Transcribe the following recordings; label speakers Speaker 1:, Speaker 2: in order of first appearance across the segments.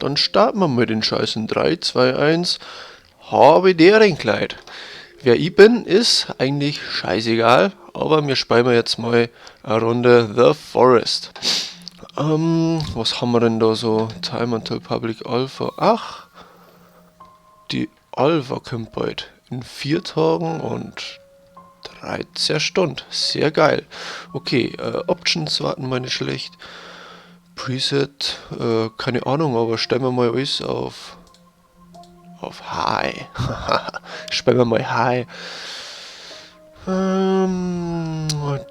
Speaker 1: Dann starten wir mal den Scheiß in 3, 2, 1. Habe deren Kleid. Wer ich bin, ist eigentlich scheißegal, aber wir spielen jetzt mal eine Runde The Forest. Was haben wir denn da so? Time until Public Alpha. Ach, die Alpha kommt bald. In 4 Tagen und 13 Stunden. Sehr geil. Okay, Options warten mal nicht schlecht. Preset, keine Ahnung, aber stellen wir mal alles auf High. Spielen wir mal High.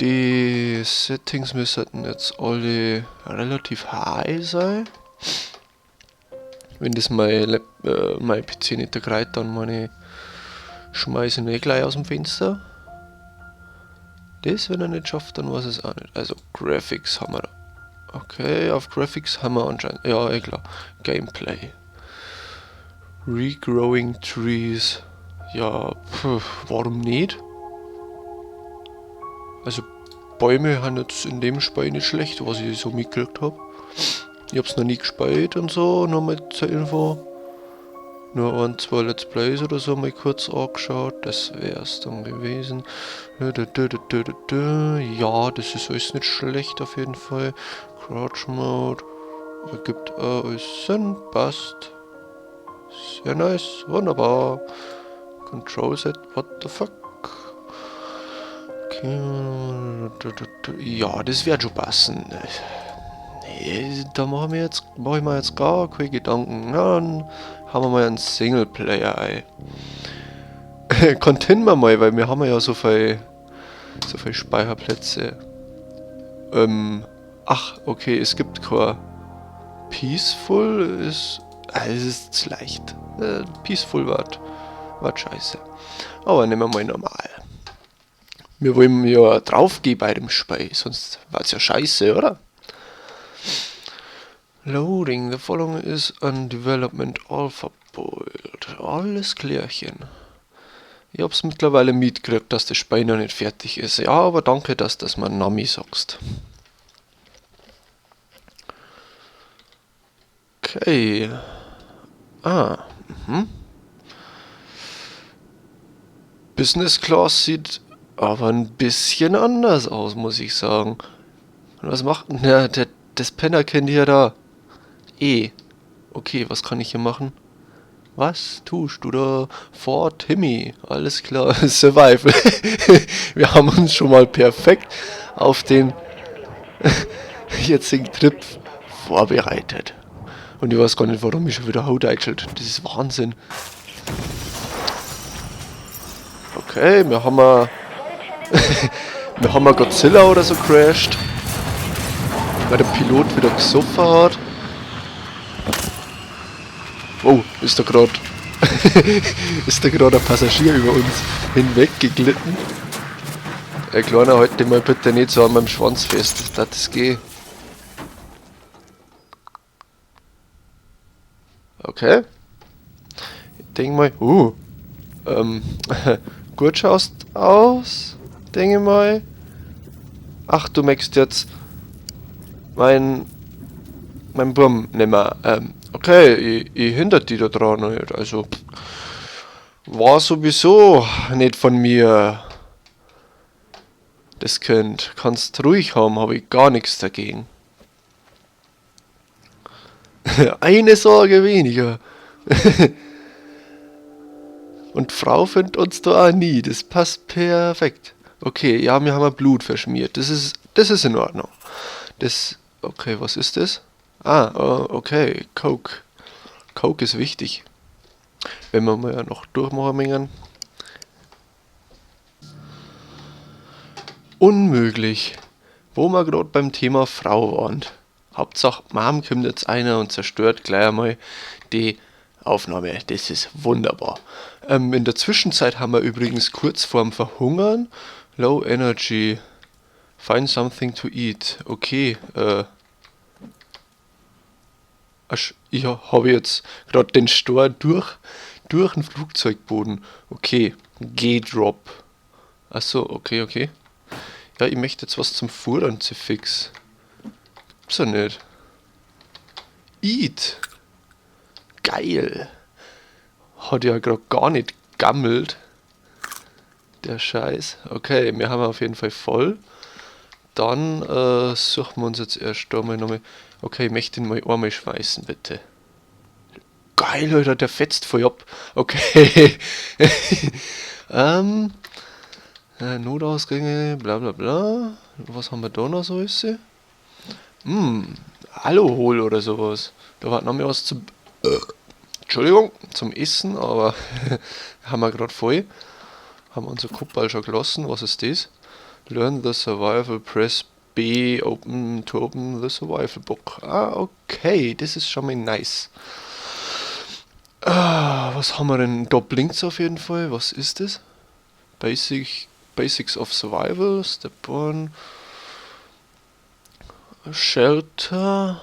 Speaker 1: Die Settings müssten jetzt alle relativ high sein. Wenn das mein PC nicht ergreift, dann meine schmeiße ich ihn eh gleich aus dem Fenster. Das, wenn er nicht schafft, dann weiß es auch nicht. Also Graphics haben wir da. Okay, auf Graphics haben wir anscheinend. Ja, eh klar. Gameplay. Regrowing Trees. Ja, pf, warum nicht? Also Bäume haben jetzt in dem Spiel nicht schlecht, was ich so mitgekriegt hab. Ich hab's noch nie gespielt und so, nur mal zur Info. Nur ein, zwei Let's Plays oder so mal kurz angeschaut, das wär's dann gewesen. Ja, das ist alles nicht schlecht auf jeden Fall. Crouch Mode ergibt auch alles Sinn, passt. Sehr nice, wunderbar. Control Set, what the fuck? Okay. Ja, das wird schon passen. Nee, da mach ich mir jetzt gar keine Gedanken. Na, dann haben wir mal einen Singleplayer ein. Continuen wir mal, weil wir haben ja so viel Speicherplätze. Ach, okay, es gibt kein Peaceful ist. Es ist zu leicht. Peaceful wird scheiße. Aber nehmen wir mal normal. Wir wollen ja drauf gehen bei dem Spiel, sonst war's ja scheiße, oder? Loading, the following is an development alpha build. Alles klärchen. Ich hab's mittlerweile mitgekriegt, dass das Spiel noch nicht fertig ist. Ja, aber danke, dass das mal Nami sagst. Okay. Ah, mhm. Business Class sieht aber ein bisschen anders aus, muss ich sagen. Und was macht denn der, das Pennerkind hier da? E. Okay, was kann ich hier machen? Was tust du da? For Timmy. Alles klar. Survival. Wir haben uns schon mal perfekt auf den jetzigen Trip vorbereitet. Und ich weiß gar nicht, warum ich schon wieder haudeitschelt. Das ist Wahnsinn. Okay, wir haben mal wir haben mal Godzilla oder so crashed. Weil der Pilot wieder gesoffen hat. Wow, ist da gerade ist da gerade ein Passagier über uns hinweg geglitten. Ey, Kleiner, halt dich mal bitte nicht so an meinem Schwanz fest. Das geht. Okay. Ich denk mal, gut schaust aus, denke ich mal. Ach, du möchtest jetzt mein Burm nimmer. Okay, ich hindert die da dran nicht. Also, war sowieso nicht von mir. Das Kind. Kannst ruhig haben, habe ich gar nichts dagegen. Eine Sorge weniger. Und Frau findet uns da auch nie. Das passt perfekt. Okay, ja, wir haben Blut verschmiert. Das ist in Ordnung. Das, okay, was ist das? Ah, okay, Coke. Coke ist wichtig. Wenn wir mal ja noch durchmachen mengen. Unmöglich. Wo wir gerade beim Thema Frau waren. Hauptsache, Mom kommt jetzt einer und zerstört gleich einmal die Aufnahme. Das ist wunderbar. In der Zwischenzeit haben wir übrigens kurz vorm Verhungern Low Energy. Find something to eat. Okay, ich habe jetzt gerade den Stor durch den Flugzeugboden. Okay, G-Drop. Achso, okay, okay. Ja, ich möchte jetzt was zum Fuhren zu fix. Gibt's ja nicht. Eat. Geil. Hat ja grad gar nicht gammelt. Der Scheiß. Okay, wir haben auf jeden Fall voll. Dann suchen wir uns jetzt erst da mal nochmal. Okay, ich möchte ihn mal einmal schmeißen, bitte. Geil, Alter, der fetzt voll ab. Okay. Notausgänge, bla bla bla. Was haben wir da noch so? Ist sie? Aluhol oder sowas. Da war noch mehr was zum. Entschuldigung, zum Essen, aber haben wir grad voll. Haben unser Kuppel schon gelassen. Was ist das? Learn the Survival, press B open to open the Survival Book. Ah, okay, das ist schon mal nice. Ah, was haben wir denn? Da blinkt's auf jeden Fall. Was ist das? Basics of Survival, Step 1. Shelter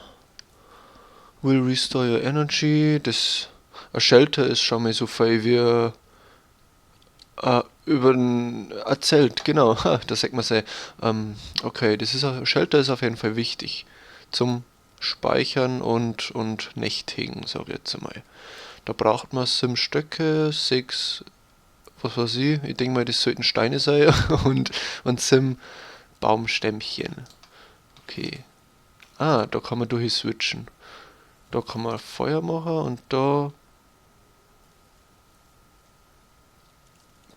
Speaker 1: will restore your energy. Das ein Shelter ist schon mal so viel wie über ein Zelt, genau. Da sagt man sich, okay, das ist ein Shelter ist auf jeden Fall wichtig zum Speichern und Nächtigen, sag ich jetzt einmal. Da braucht man 7 Stöcke, 6, was weiß ich, ich denke mal, das sollten Steine sein und 7 Baumstämmchen. Okay. Ah, da kann man durch switchen. Da kann man Feuer machen und da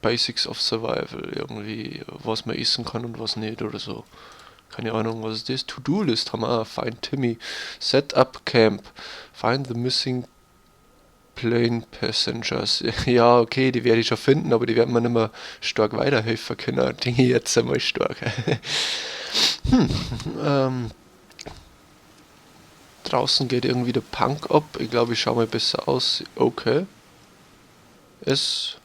Speaker 1: Basics of Survival, irgendwie, was man essen kann und was nicht oder so. Keine Ahnung, was ist das? To-Do-List haben wir auch. Find Timmy. Set up Camp. Find the missing plane passengers. Ja, okay, die werde ich schon finden, aber die werden mir nicht mehr stark weiterhelfen können. Denke ich jetzt einmal stark. Draußen geht irgendwie der Punk ab. Ich glaube, ich schaue mal besser aus. Okay. Es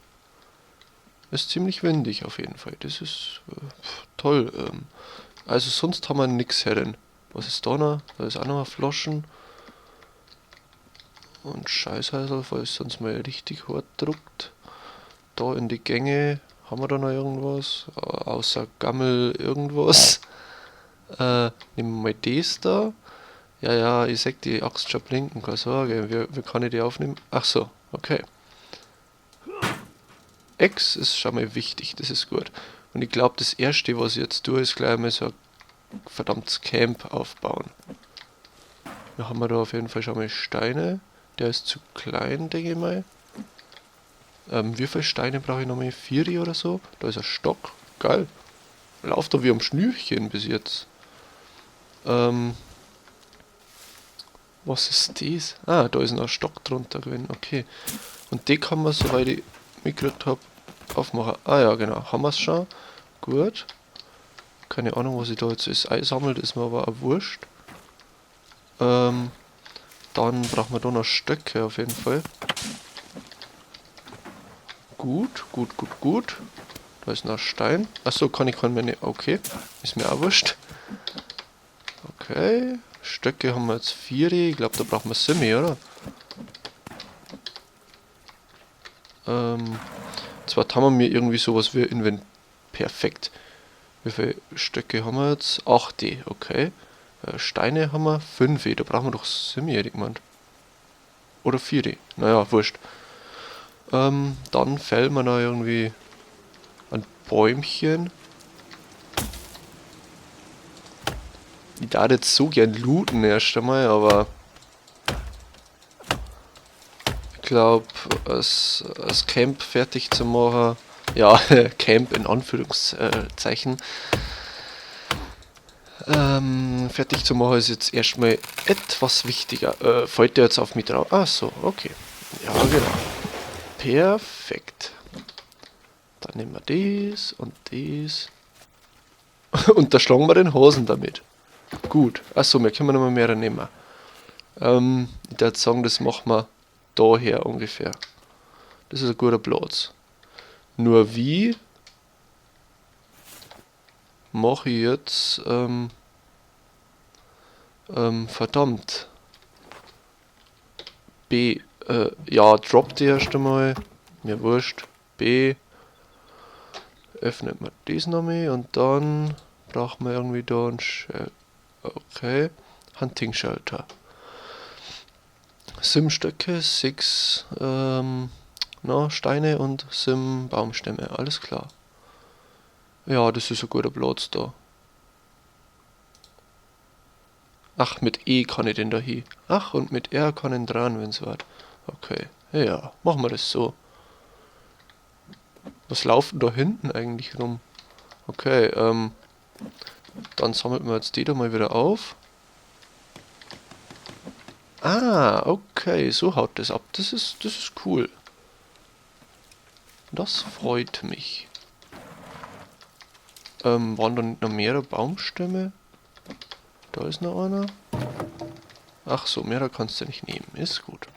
Speaker 1: ist ziemlich windig auf jeden Fall. Das ist toll. Also sonst haben wir nix herin. Was ist da noch? Da ist auch noch Flaschen. Und Scheißhäusl, falls sonst mal richtig hart druckt. Da in die Gänge haben wir da noch irgendwas? Außer Gammel irgendwas. Nehmen wir mal das da. Ja, ja, ich seh die Axt schon blinken, keine Sorge. Wie kann ich die aufnehmen? Ach so, okay. X ist schon mal wichtig, das ist gut. Und ich glaub, das erste, was ich jetzt tue, ist gleich mal so ein verdammtes Camp aufbauen. Da haben wir da auf jeden Fall schon mal Steine. Der ist zu klein, denke ich mal. Wie viele Steine brauche ich nochmal? 4 oder so? Da ist ein Stock. Geil. Lauft da wie am Schnürchen bis jetzt. Was ist das? Ah, da ist noch ein Stock drunter gewesen. Okay. Und die kann man, soweit ich mitgekriegt hab, aufmachen. Ah ja, genau. Haben wir's schon. Gut. Keine Ahnung, was ich da jetzt alles einsammelt, ist mir aber auch wurscht. Dann brauchen wir da noch Stöcke auf jeden Fall. Gut, gut, gut, gut. Da ist noch ein Stein. Achso, kann ich meine. Okay, ist mir auch wurscht. Okay, Stöcke haben wir jetzt 4. Ich glaub, da brauchen wir 7, oder? Zwar haben wir mir irgendwie sowas wie Invent. Perfekt. Wie viele Stöcke haben wir jetzt? 8, okay. Steine haben wir 5, da brauchen wir doch 7, hätte ich gemeint. Oder 4, naja, wurscht. Dann fällt mir noch irgendwie ein Bäumchen. Ich darf jetzt so gern looten erst einmal, aber ich glaub, das Camp fertig zu machen, ja, Camp in Anführungszeichen, fertig zu machen ist jetzt erstmal etwas wichtiger. Fällt der jetzt auf mich drauf? Ach so, okay. Ja, genau. Perfekt. Dann nehmen wir das und das. Und da schlagen wir den Hasen damit. Gut. Achso, wir können noch mal mehrere nehmen. Ich würd sagen, das machen wir daher ungefähr. Das ist ein guter Platz. Nur wie mache ich jetzt verdammt. B, ja, droppt die erst einmal. Mir wurscht. B. Öffnet man das nochmal und dann brauchen wir irgendwie da ein okay. Hunting Shelter. 7 Stöcke, 6 Steine und 7 Baumstämme. Alles klar. Ja, das ist ein guter Platz da. Ach, mit E kann ich den da hin. Ach, und mit R kann ich ihn dran, wenn's wird. Okay, ja, machen wir das so. Was laufen da hinten eigentlich rum? Okay, dann sammeln wir jetzt die da mal wieder auf. Ah, okay, so haut das ab. Das ist cool. Das freut mich. Waren da nicht noch mehrere Baumstämme? Da ist noch einer. Ach so, mehrere kannst du nicht nehmen. Ist gut.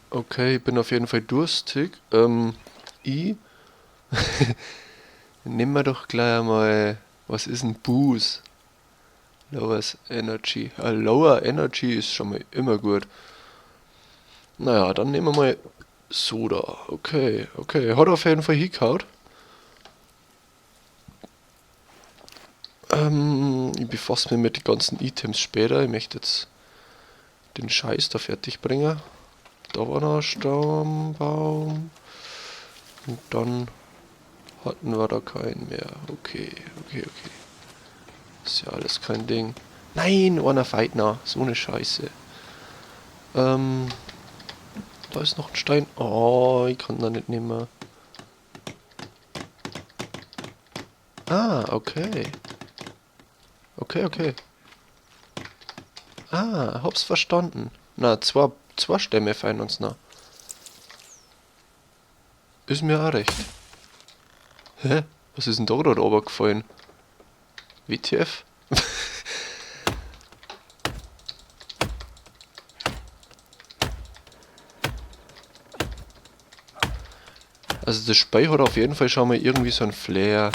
Speaker 1: Okay, ich bin auf jeden Fall durstig. Ich nehmen wir doch gleich einmal... Was ist ein Boost? Lowers Energy. Lower Energy ist schon mal immer gut. Naja, dann nehmen wir mal Soda. Okay, okay. Hat auf jeden Fall hingehauen. Ich befasse mich mit den ganzen Items später. Ich möchte jetzt den Scheiß da fertig bringen. Da war noch ein Stammbaum. Und dann hatten wir da keinen mehr. Okay, okay, okay. Ist ja alles kein Ding. Nein, einer feit noch. So eine Scheiße. Da ist noch ein Stein. Oh, ich kann da nicht nehmen. Ah, okay. Okay, okay. Ah, hab's verstanden. Na, zwei Stämme fehlen uns noch. Ist mir auch recht. Hä? Was ist denn da gerade runtergefallen? WTF? Also das Spiel hat auf jeden Fall schon mal irgendwie so ein Flair.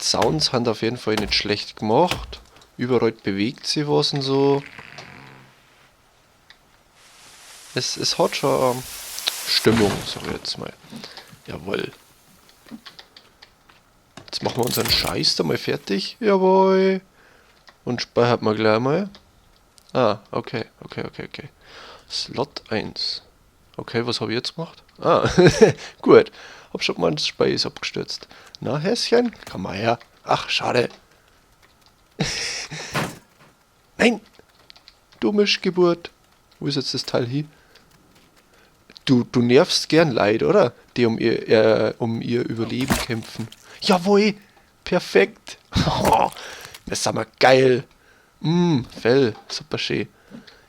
Speaker 1: Die Sounds haben auf jeden Fall nicht schlecht gemacht. Überall bewegt sich was und so. Es hat schon Stimmung, sag ich jetzt mal. Jawohl. Jetzt machen wir unseren Scheiß da mal fertig. Jawohl. Und speichert mal gleich mal. Ah, okay, okay, okay, okay. Slot 1. Okay, was hab ich jetzt gemacht? Ah, gut. Hab schon mal das Spiel ist abgestürzt. Na, Häschen, komm mal her. Ach, schade. Nein! Du Mischgeburt. Wo ist jetzt das Teil hin? Du nervst gern Leid, oder? Die um ihr Überleben kämpfen. Jawohl! Perfekt! Das ist aber geil! Fell. Super schön.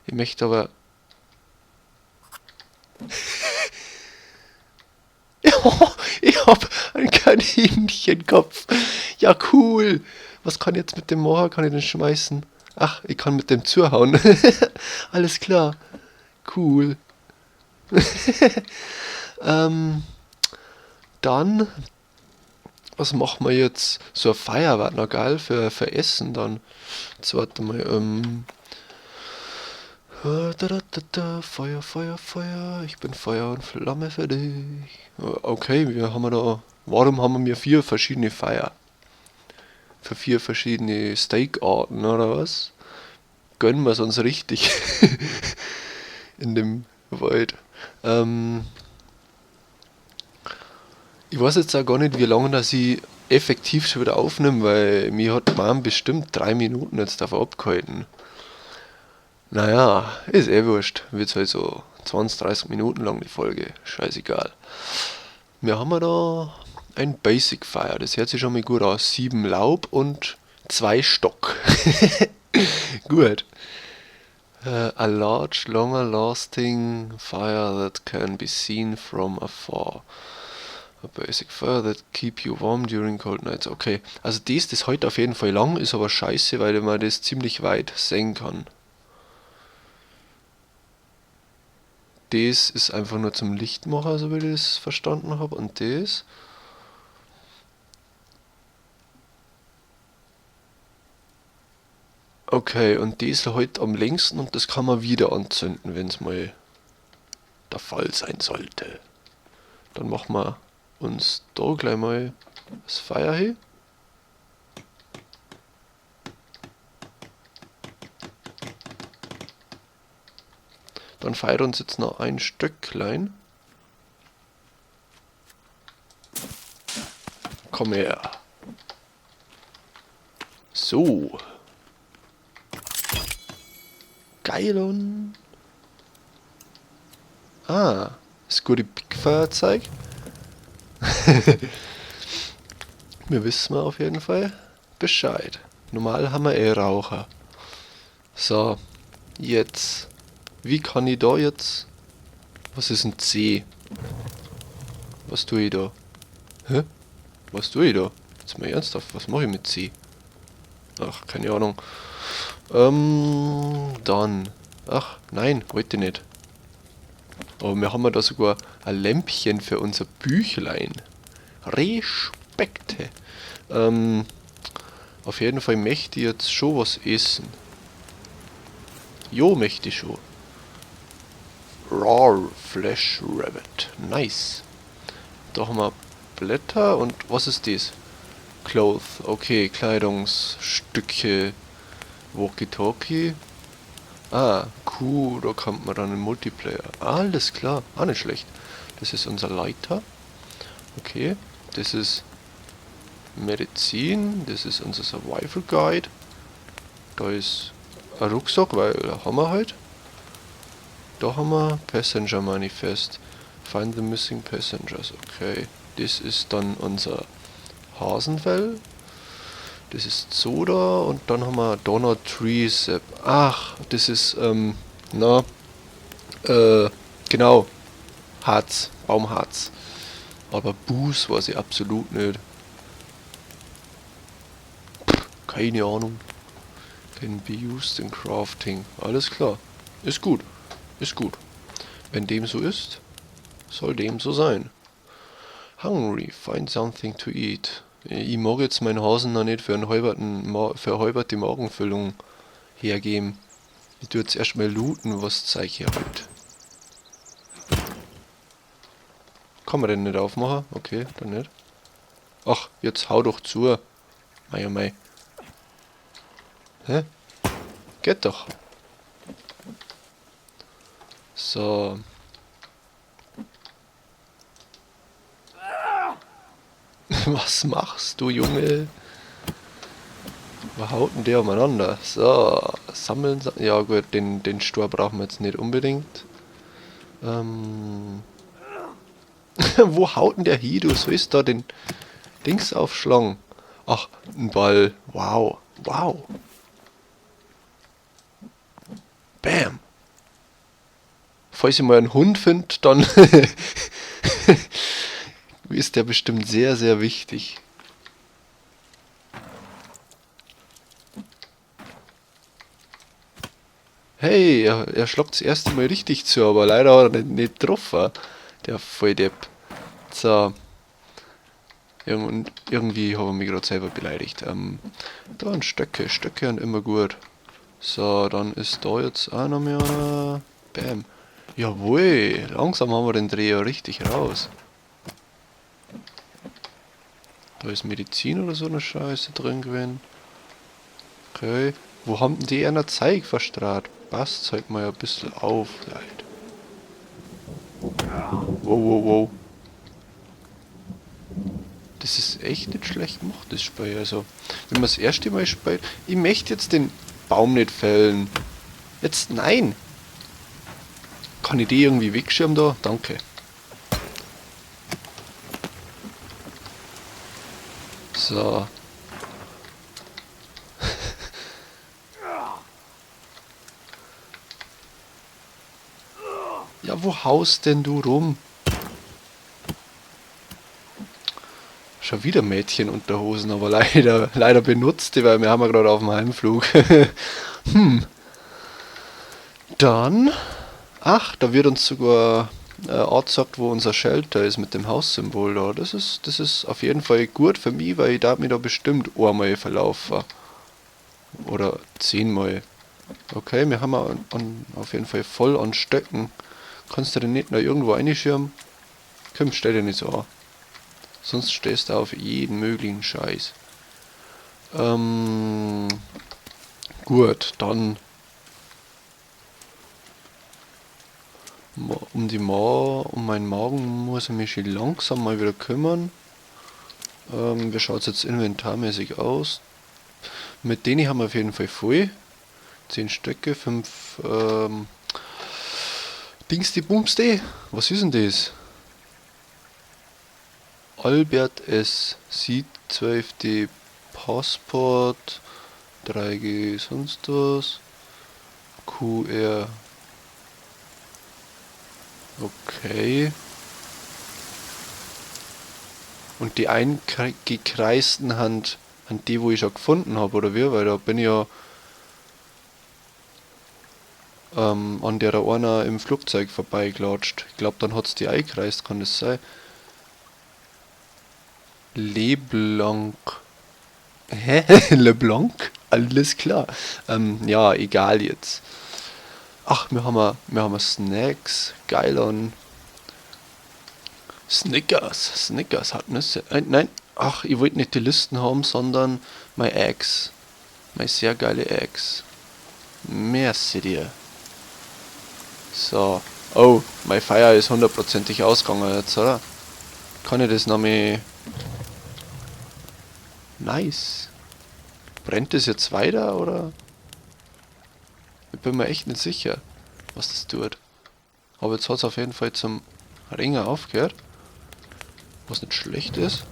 Speaker 1: Ich möchte aber... Ich hab einen Kaninchenkopf. Ja, cool. Was kann ich jetzt mit dem machen? Kann ich den schmeißen? Ach, ich kann mit dem zuhauen. Alles klar. Cool. Dann, was machen wir jetzt? So ein Feuer war noch geil für Essen dann. Jetzt warte mal, da, da, da, da, Feuer, Feuer, Feuer, ich bin Feuer und Flamme für dich. Okay, wir haben da, warum haben wir 4 verschiedene Feuer? Für 4 verschiedene Steakarten oder was? Gönnen wir's uns richtig in dem Wald. Ich weiß jetzt auch gar nicht, wie lange dass ich effektiv schon wieder aufnehme, weil mir hat Mom bestimmt 3 Minuten jetzt davon abgehalten. Naja, ist eh wurscht. Wird's halt so 20, 30 Minuten lang die Folge. Scheißegal. Wir haben ja da ein Basic Fire. Das hört sich schon mal gut aus. 7 Laub und 2 Stock. Gut. A large, longer lasting fire that can be seen from afar. A basic fire that keep you warm during cold nights. Okay, also das hält auf jeden Fall lang, ist aber scheiße, weil man das ziemlich weit sehen kann. Das ist einfach nur zum Lichtmacher, so wie ich das verstanden hab. Und das... Okay, und das hält am längsten und das kann man wieder anzünden, wenn's mal der Fall sein sollte. Dann machen wir uns da gleich mal das Feuer hin. Dann feiert uns jetzt noch ein Stöcklein. Komm her. So. Geilon. Ah, ist gut Big Feuerzeug. Wir wissen auf jeden Fall Bescheid. Normal haben wir eh Raucher. So, jetzt. Wie kann ich da jetzt... Was ist ein C? Was tue ich da? Hä? Was tue ich da? Jetzt mal ernsthaft, was mache ich mit C? Ach, keine Ahnung. Dann. Ach, nein, wollte ich nicht. Aber wir haben ja da sogar ein Lämpchen für unser Büchlein. Respekte. Auf jeden Fall möchte ich jetzt schon was essen. Jo, möchte ich schon. Raw Flesh Rabbit. Nice. Da haben wir Blätter und was ist das? Cloth. Okay, Kleidungsstücke. Walkie-Talkie. Ah, Q, da kommt man dann im Multiplayer. Alles klar, auch nicht schlecht. Das ist unser Lighter. Okay, das ist Medizin. Das ist unser Survival Guide. Da ist ein Rucksack, weil da haben wir halt. Da haben wir Passenger Manifest. Find the missing passengers. Okay, das ist dann unser Hasenfell. Das ist Soda und dann haben wir Donor Tree Sap. Ach, das ist, na, genau, Harz, Baumharz. Aber Booze weiß ich absolut nicht. Pff, keine Ahnung. Can be used in crafting. Alles klar. Ist gut. Ist gut. Wenn dem so ist, soll dem so sein. Hungry, find something to eat. Ich mag jetzt meinen Hasen noch nicht für eine halberte Magenfüllung hergeben. Ich tue jetzt erstmal looten, was Zeug herhält. Kann man den nicht aufmachen? Okay, dann nicht. Ach, jetzt hau doch zu. Mei, oh mei. Hä? Geht doch. So. Was machst du, Junge? Wo haut denn der umeinander? So, sammeln. Ja gut, den Stor brauchen wir jetzt nicht unbedingt. Wo haut denn der hin? Du sollst da den Dings aufschlagen. Ach, ein Ball. Wow, wow. Bam. Falls ich mal einen Hund find, dann ist der bestimmt sehr, sehr wichtig. Hey, er schlagt das erste Mal richtig zu, aber leider hat er nicht getroffen. Der Volldepp. So. Und irgendwie habe ich mich gerade selber beleidigt. Da waren Stöcke. Stöcke sind immer gut. So, dann ist da jetzt auch noch mehr einer. Bam. Jawohl, langsam haben wir den Dreh ja richtig raus. Da ist Medizin oder so eine Scheiße drin gewesen. Okay. Wo haben denn die einer Zeug verstrahlt? Passt, zeig mal ein bisschen auf, Leute. Wow, wow, wow. Das ist echt nicht schlecht gemacht, das Spiel. Also, wenn man das erste Mal spielt... Ich möchte jetzt den Baum nicht fällen. Jetzt, nein! Kann ich die irgendwie wegschirmen da? Danke. So. Ja, wo haust denn du rum? Schon wieder Mädchenunterhosen, aber leider benutzt die, weil wir haben ja gerade auf dem Heimflug. Dann... Ach, da wird uns sogar angezeigt, wo unser Shelter ist mit dem Haussymbol da. Das ist auf jeden Fall gut für mich, weil ich darf mich da bestimmt einmal verlaufen. Oder 10-mal. Okay, wir haben auf jeden Fall voll an Stöcken. Kannst du den nicht noch irgendwo reinschirmen? Komm, stell dich nicht so an. Sonst stehst du auf jeden möglichen Scheiß. Gut, dann... Um meinen Magen muss ich mich schon langsam mal wieder kümmern. Wie schaut's jetzt inventarmäßig aus? Mit denen haben wir auf jeden Fall voll. 10 Stöcke, 5 Dings die Bumste. Was ist denn das? Albert S. Sieht 12D Passport, 3G sonst was, QR. Okay. Und die eingekreisten hand die, wo ich schon gefunden hab, oder wie? Weil da bin ich ja an der einer im Flugzeug vorbeiklatscht. Ich glaub, dann hat's die eingekreist, kann das sein? LeBlanc. Hä? LeBlanc? Alles klar. Ja, egal jetzt. Ach, wir haben Snacks. Geil an. Snickers. Snickers hat Nüsse. Nein. Ach, ich wollte nicht die Listen haben, sondern my Eggs. My sehr geile Eggs. Merci dir. So. Oh, my Fire ist hundertprozentig ausgegangen jetzt, oder? Kann ich das noch mal... Nice. Brennt das jetzt weiter, oder? Ich bin mir echt nicht sicher, was das tut. Aber jetzt hat's auf jeden Fall zum Ringer aufgehört. Was nicht schlecht ist.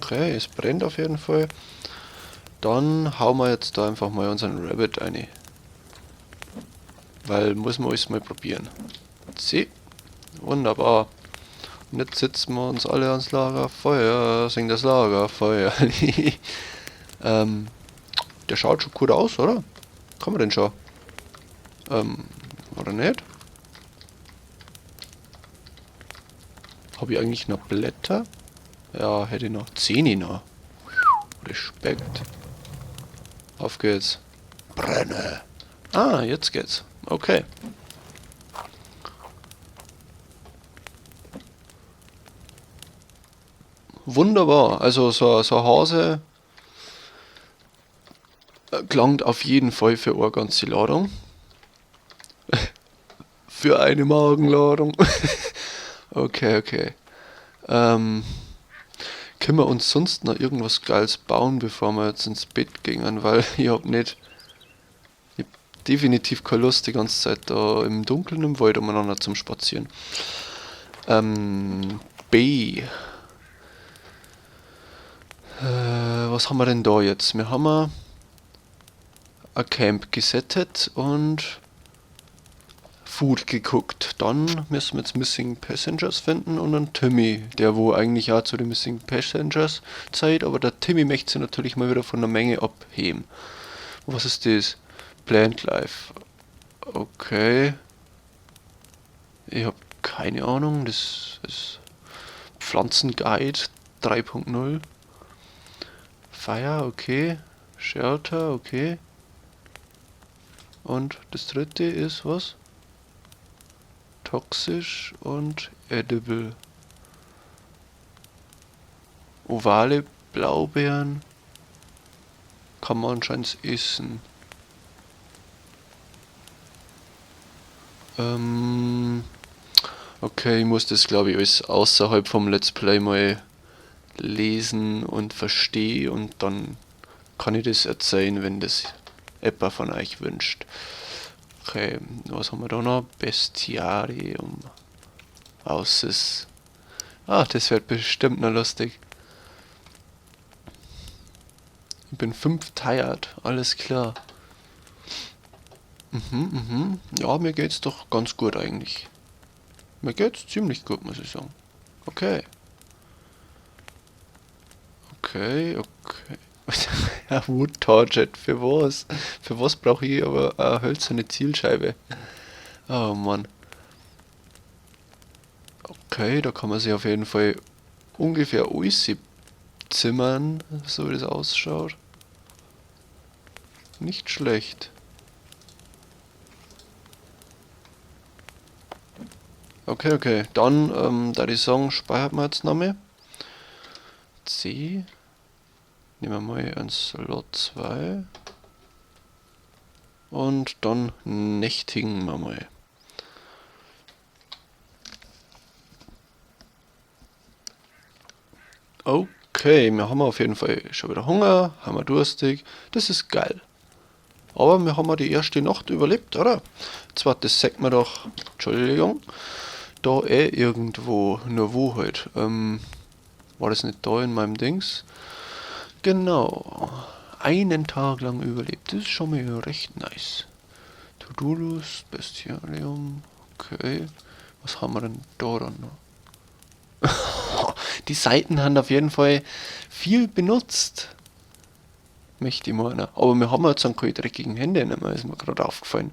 Speaker 1: Okay, es brennt auf jeden Fall. Dann hauen wir jetzt da einfach mal unseren Rabbit rein. Weil muss man alles mal probieren. C. Wunderbar. Und jetzt sitzen wir uns alle ans Lagerfeuer, singen das Lagerfeuer. Der schaut schon gut aus, oder? Kann man denn schon? Oder nicht? Hab ich eigentlich noch Blätter? Ja, hätte ich noch. 10 noch. Respekt. Auf geht's. Brenne! Ah, jetzt geht's. Okay. Wunderbar. Also so ein Hase gelangt auf jeden Fall für eine ganze Ladung. Für eine Magenladung. Okay, okay. Können wir uns sonst noch irgendwas Geiles bauen, bevor wir jetzt ins Bett gehen? Weil ich hab nicht... Ich hab definitiv keine Lust, die ganze Zeit da im Dunkeln im Wald umeinander zum Spazieren. B. Was haben wir denn da jetzt? Wir haben ein Camp gesettet und Food geguckt. Dann müssen wir jetzt Missing Passengers finden und einen Timmy, der wo eigentlich auch zu den Missing Passengers zählt, aber der Timmy möchte sich natürlich mal wieder von der Menge abheben. Was ist das? Plant Life. Okay. Ich hab keine Ahnung, das ist Pflanzenguide 3.0. Fire, okay. Shelter, okay. Und das dritte ist was? Toxisch und edible. Ovale Blaubeeren kann man anscheinend essen. Okay, ich muss das, glaub ich, alles außerhalb vom Let's Play mal lesen und verstehen und dann kann ich das erzählen, wenn das jemand von euch wünscht. Okay, was haben wir da noch? Bestiarium. Außes. Ah, das wird bestimmt noch lustig. Ich bin 5 tired, alles klar. Ja, mir geht's doch ganz gut eigentlich. Mir geht's ziemlich gut, muss ich sagen. Okay. Okay, okay. Ja, Wood Target, für was? Für was brauche ich aber eine hölzerne Zielscheibe? Oh Mann. Okay, da kann man sich auf jeden Fall ungefähr alles zimmern, so wie das ausschaut. Nicht schlecht. Okay, okay. Dann, da ich sagen, speichert man jetzt nochmal. C. Nehmen wir mal ein Slot 2. Und dann nächtigen wir mal. Okay, wir haben auf jeden Fall schon wieder Hunger, haben wir durstig. Das ist geil. Aber wir haben die erste Nacht überlebt, oder? Zweites sagt man doch, Entschuldigung, da eh irgendwo, nur wo halt. War das nicht da in meinem Dings? Genau. Einen Tag lang überlebt. Das ist schon mal recht nice. To-Do-List, Bestiarium. Okay. Was haben wir denn da dann noch? Die Seiten haben auf jeden Fall viel benutzt. Möchte ich meinen. Aber wir haben jetzt keine dreckigen Hände nicht mehr, ist mir gerade aufgefallen.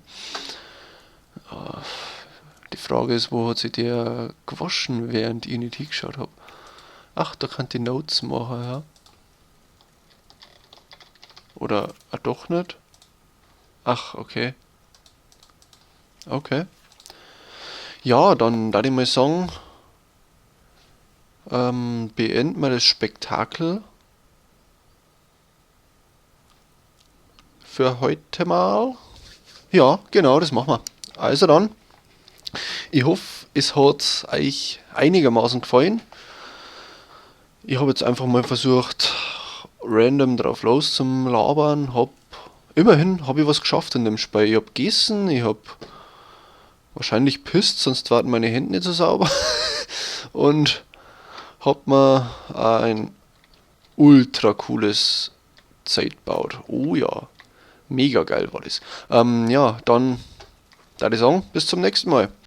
Speaker 1: Die Frage ist, wo hat sich der gewaschen, während ich nicht hingeschaut habe? Ach, da kann die Notes machen, ja. Oder doch nicht? Ach, okay. Okay. Ja, dann darf ich mal sagen, beenden wir das Spektakel für heute mal. Ja, genau, das machen wir. Also dann, ich hoffe, es hat euch einigermaßen gefallen. Ich habe jetzt einfach mal versucht, random drauf los zum Labern. Immerhin habe ich was geschafft in dem Spiel. Ich hab gegessen, ich hab wahrscheinlich pisst, sonst waren meine Hände nicht so sauber. Und hab mir ein ultra cooles Zelt gebaut. Oh ja, mega geil war das. Ja, dann würde ich sagen, bis zum nächsten Mal.